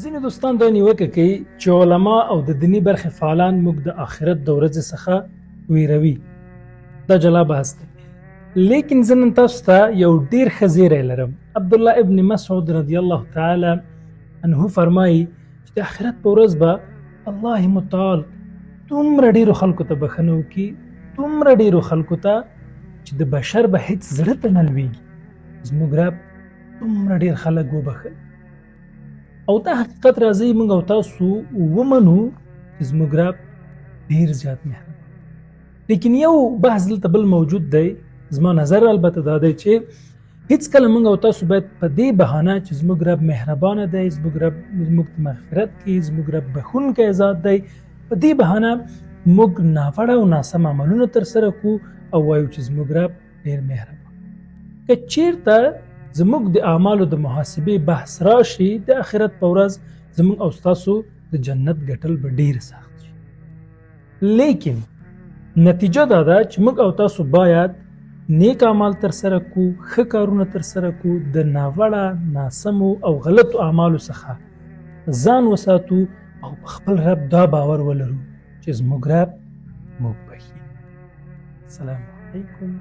ځینې دوستان دا نیوکه کوي چې علما او د دیني برخې فعالان موږ د آخرت د ورځې څخه ویروي. دا جلا بحث دی، لیکن زه نن تاسو ته یو ډیر ښه زیری لرم. عبدالله ابن مسعود رضی الله تعالی عنه فرمایي چې د آخرت په ورځ به الله متعال دومره ډیرو خلکو ته بښنه وکړي، دومره ډیرو خلکو ته چې د بشر به هیڅ زړه ته نه لویږي. زموږ رب دومره ډیر خلک وبښل. او دا حقیقت راځي موږ او تاسو ومنو چې زموږ رب ډیر زیات مهربان. لیکن یو بحث دلته بل موجود دی، زما نظر البته دا دی چې هیڅ کله موږ او تاسو باید په دې بهانه چې زموږ رب مهربانه دی، زموږ رب موږ ته مغفرت کوي، زموږ رب بخښونکی ذات دی، په دې بهانه موږ ناوړه او ناسم عملونه ترسره کو او وایو چې زموږ رب ډیر مهربان. که چیرته زموږ د اعمالو د محاسبې بحث راشي د آخرت په ورځ، زموږ او ستاسو د جنت ګټل به ډیر سخت شي. لیکن نتیجه دا ده چې موږ او تاسو باید نیک اعمال ترسره کو، ښه کارونه ترسره کو، د ناوړه، ناسمو او غلطو اعمالو څخه ځان وساتو او په خپل رب دا باور ولرو چې زموږ رب موږ بښي. السلام علیکم.